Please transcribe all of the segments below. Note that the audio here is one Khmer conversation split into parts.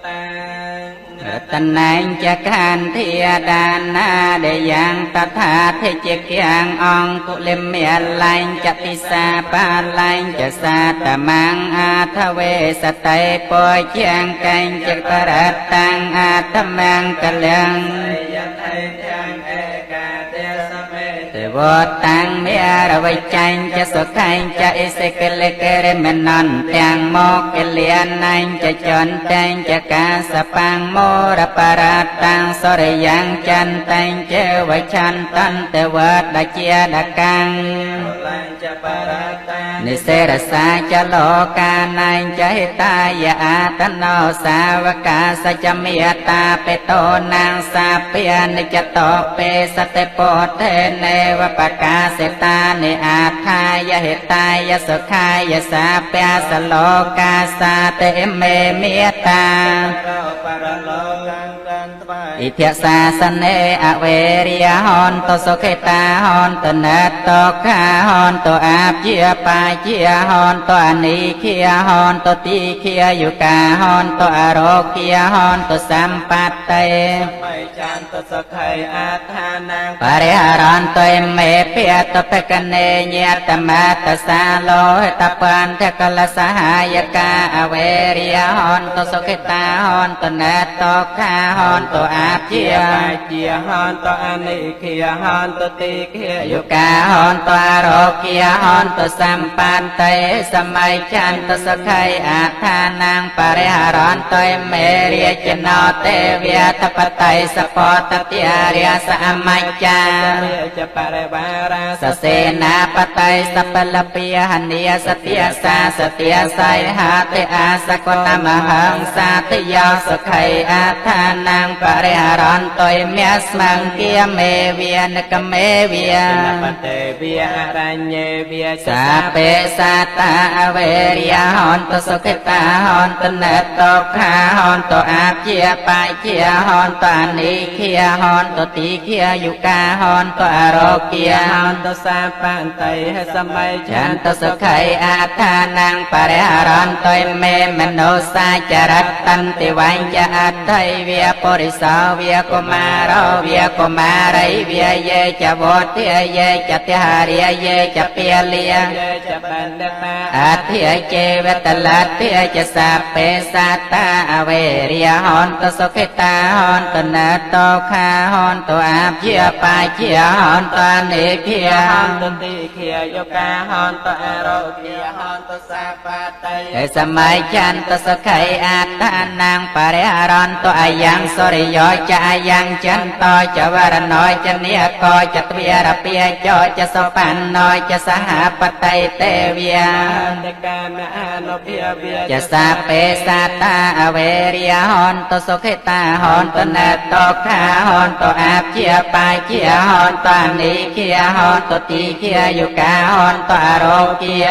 តា រតនញ្ចកានធាដានាដយ៉ាងតថាធិជាគាងអង្គុលមេលែងចតិសាបាលែងចសាតមាំងអាថវេសតេពជាងកែងចបរតាំងអាតមាំងកលៀង យថៃទាំងឯកាទេសមេ ទេវតាំងមេរវិចាញ់ចសុខែងចអិសិកលិករមនន្ទាំងមកកលៀនែងចចន្តែងចកាសបាំងមរបរតាំងសរិយ៉ាងចន្តែងចវឆន្ទន្តវតជាដកាំង លែងចបរតា និសេរសាចលោកាណែងចហិតាយអាតណោសាវកាសច្ចមេតាបេតោនាងសាពានិចតោពេសតិពោធេនេវបកាសេតានិអាថាយហិតាយសុខាយសាពាសលោកាសាតិមេមេតា រោបរលោកាំកានថ្វាយ อิทยสาสเนอเวริยหอนตสุขิตาหอนตเนตกขาหอนตอาเจียปาเจียหอนตอนิเคียหอนตติเคียยุกาหอนตอโรเคียหอนตสัมปัตเต ไม่จันตสุขัยอาทานัง ปริหารันตเมเปียตภกเนญตมาตสาโลตปันทกลสหายกาอเวริยหอนตสุขิตาหอนตเนตกขาหอนตอาเจีย បាជាហន្តអនិคีហន្តតិคี ยุกาหอนตอโรกียหอนตสัมปันเตสมัยจันตสไขอาทานังปริหารันตเมริยจนเตเวียทปไตยสปตติอาริยสอมัจจา จปริวารา สเสนาปไตยสัพพลปิยหนิยสติยสาสติยไสหาเตอาสกตมหังสาติยาสุขัยอาทานังปริหารันตเมสมังเกียเมเวียนกเมเวีย បតេវាអរញ្ញេវា สาเปสาตาอเวริยหอนตสุขิตาหอนตเนตกขาหอนตอาเจียปายเจียหอนตานิเคียหอนตติเคียยุกาหอนตอโรเกีย ហន្តសាបន្តិសម័យ ฉันตสุขัยอาทานังปริหารันตยเมมโนสาจรัตตันติวัญจะอัตไทเวียปุริสาเวียกุมารเวียกุมาริเวียเยจะวเทเยจะติหาริเยจะเปียเลีย យេចបណ្ឌតា อาเทเจวตลัตเทจะสัพเพสัตตาอเวริยหอนตสุขิตาหอนตนาโตคาหอนตอาเจียปาเจียหอนตานิเคีย ហន្តតិคีយកាហន្តអរោគាហន្តសាបតិ เอสมัยจันตสุขัยอาทานังปริหารันตอายังสุริโยจะอายังจันโตจะวรณอยจะเนียกจะเวียรเปียโจจะสปันนอยจะสหปไตยเตเวีย តកាមអនុភាវា จะสาเปสาตาอเวริยหอนตสุขิตาหอนตเนตกขาหอนตอาเจียปาเจียหอนตานิเคียหอนตติเคียยุกาหอนตอโรเกีย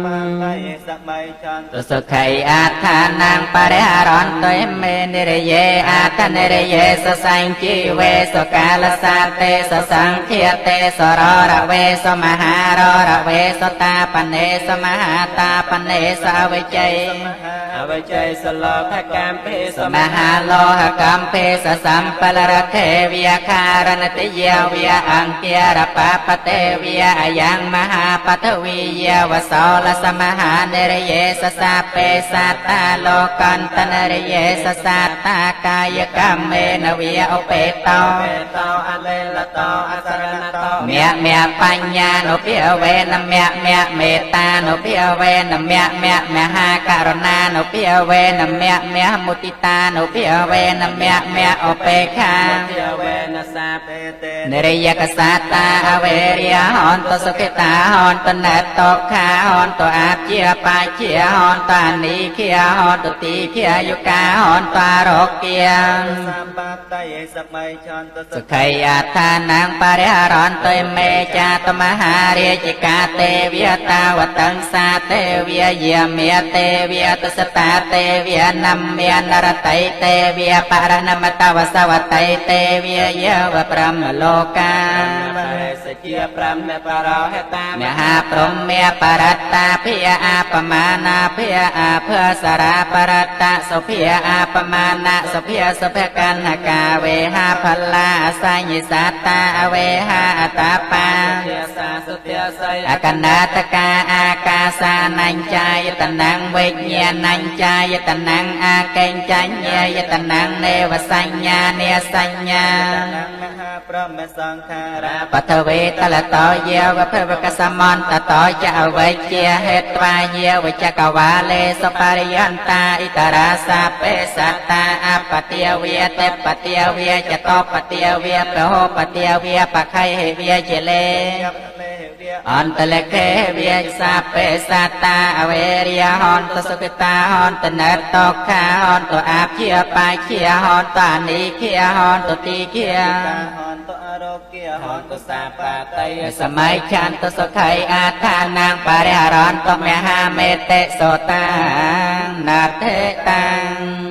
បន្តិសម័យចន្ទ ตสุขัยอาทานังปริหารันตเมนิรเยอาทานิรเยสสังจีเวสกาลสาเตสสังเคียเตสรระเวสมหารระเวสตาปเนสมหาตาปเนสวิจัย អវិជ័យសលោភកម្មពេ สมหาโลหกัมเพสสัมปลรเทวิยคารนติยวิยอังเกียรปะปเตวิยอยังมหาปทวียวสลสมหาเนรเยสสาเปสัตตาโลกันตนรเยสสัตตากายกัมเมนวิยอเปตโต តោអលេលតោអសរណតោ មៈមៈបញ្ញានុភាវេនមៈមៈមេត្តានុភាវេនមៈមៈមហាករុណានុភាវេនមៈមៈមុទិតានុភាវេនមៈមៈឧបេក្ខា ភាវេនសាពេទេ និរិយកសាតាអវេរិយហន្តសុខិតាហន្តណតោខាហន្តអាជាបាជាហន្តអានិខាហន្តតិខាយុកាហន្តអារោគា សម្បត្តិសម័យចន្ទ សុខៃអដ្ឋានងបរិហរន្តមេចាតមហារាជកាទេវតាវតੰសាទេវយាមេទេវតសតាទេវនមេនរតៃទេវបរណមតវសវតៃទេវយវប្រមលោកា បរិ ជាប្រមបរហតា មហាព្រហ្មបរត្តាភិយអបមានាភិយអភសរាបរត្តសុភិយអបមានសុភិយសុភកណ្ណកាវេហាផលាសញ្ញសត្តាអវេហាអតបា ធាសាសុធាស័យ អកណាតកាអាកាសានញ្ចាយតនំវិញ្ញាណញ្ចាយតនំអាកេញ្ចញ្ញាយតនំនេវសញ្ញានេសញ្ញា មហាព្រហ្មសង្ខារា បតវេតលតោយាវភវកសមន្តតោចអវិជ្ជាហេត្វាយាវចកវាលេសុបរិយន្តាអិតរាសាបេសត្តាអបតិវេតិបតិវេចតបតិវេពហោបតិវេបខៃហេវេជលេអន្តលកេវិសាបេសត្តាអវេរិយហន្តសុគតាហន្តនតោខាហន្តអាព្យាបាយជាហន្តអានិគាហន្តទីគា ហន្តអរោគាហន្តសាបាតី សម័យចន្ទសុខៃអាឋានាងបរិហរន្តមហាមេតិសោតាណាថេតាំង